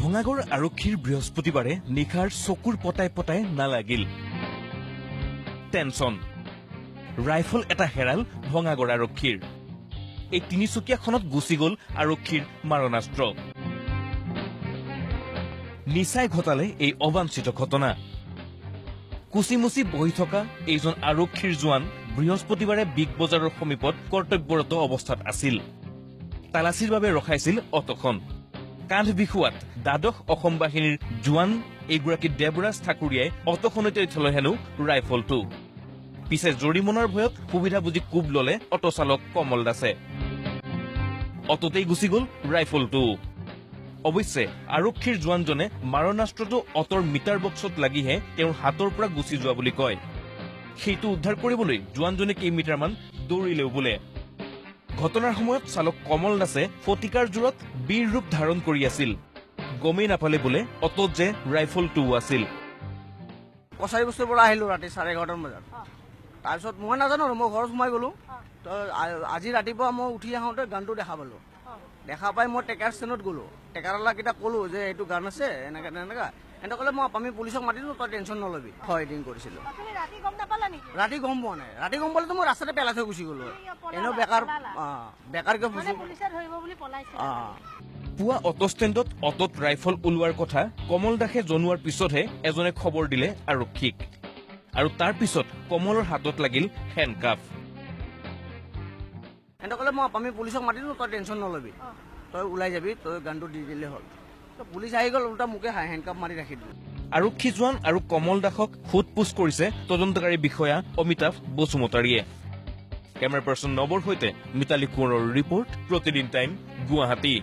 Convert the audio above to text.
ভঙাগড় আৰক্ষীৰ বৃহস্পতিবাৰে নিশাৰ চকুৰ পতাই পতাই নালাগিল টেনচন। ৰাইফল এটা হেৰাল ভঙাগড় আৰক্ষীৰ। এই তিনিচুকীয়াখনত গুচি গ'ল আৰক্ষীৰ মাৰণাস্ত্ৰ। নিচাই ঘটালে এই অবাঞ্ছিত ঘটনা। কুচিমুচি বহি থকা এইজন আৰক্ষীৰ জোৱান বৃহস্পতিবাৰে বিগ বজাৰৰ সমীপত কৰ্তব্যৰত অৱস্থাত আছিল। তালাচীৰ বাবে ৰখাইছিল অট'খন। কান্ধ বিষোৱাত দ্বাদশ অসম বাহিনীৰ জোৱান এইগৰাকী দেৱৰাজ ঠাকুৰীয়াই অট'খনতে থলে হেনো ৰাইফলটো। পিছে জৰিমনাৰ ভয়ত সুবিধা বুজি কোব ললে অট' চালক কমল দাসে। অট'তেই গুচি গ'ল ৰাইফলটো। অৱশ্যে আৰক্ষীৰ জোৱানজনে মাৰণাস্ত্ৰটো অট'ৰ মিটাৰ বক্সত লাগিহে তেওঁৰ হাতৰ পৰা গুচি যোৱা বুলি কয়। সেইটো উদ্ধাৰ কৰিবলৈ জোৱানজনে কেইমিটাৰমান দৌৰিলেও বোলে। ঘটনাৰ সময়ত চালক কমল দাসে ফটিকাৰ জোৰত বীৰ ৰূপ ধাৰণ কৰি আছিল। গমেই নাপালে বোলে অট'ত যে ৰাইফলটোও আছিল। কছাৰী বস্তিৰ পৰা আহিলোঁ ৰাতি 11:30মান বজাত। তাৰপিছত মই নাজানো আৰু, মই ঘৰত সোমাই গ'লোঁ। তো আজি ৰাতিপুৱা মই উঠি আহোঁতে গানটো দেখা পালোঁ। দেখা পাই মই টেকাৰ ষ্টেণ্ডত গ'লোঁ। টেকাৰৱালাকেইটাক ক'লোঁ যে এইটো গান আছে এনেকা তেনেকা। এনেকৈ ক'লে মই আমি পুলিচক মাতি দিওঁ, তই টেনশ্যন নল'বি। হয়, এদিন কৰিছিলোঁ। ৰাতি গম পোৱা নাই। ৰাতি গম পালেতো মই ৰাস্তাতে পেলাই থৈ গুচি গ'লোঁ। এনেও বেকাৰ, বেকাৰকৈ অঁ। পুৱা অট' ষ্টেণ্ডত অট'ত ৰাইফল ওলোৱাৰ কথা কমল দাসে জনোৱাৰ পিছতহে এজনে খবৰ দিলে আৰক্ষীক। আৰু তাৰ পিছত কমলৰ হাতত লাগিল হেণ্ডকাফ। এনেকৈ ক'লে মই আমি পুলিচক মাতি দিওঁ, তই টেনশ্যন নল'বি, তই ওলাই যাবি, তই গানটো দি দিলেই হ'ল। পুলিচ আহি গ'ল, উল্টা মোকে হেণ্ডকাপ মাৰি ৰাখি দিলে। আৰক্ষী জোৱান আৰু কমল দাসক সোধ পোছ কৰিছে তদন্তকাৰী বিষয়া অমিতাভ বসুমতাৰীয়ে। কেমেৰা পাৰ্চন নৱৰ সৈতে মিতালী কোঁৱৰৰ ৰিপৰ্ট, প্ৰতিদিন টাইম, গুৱাহাটী।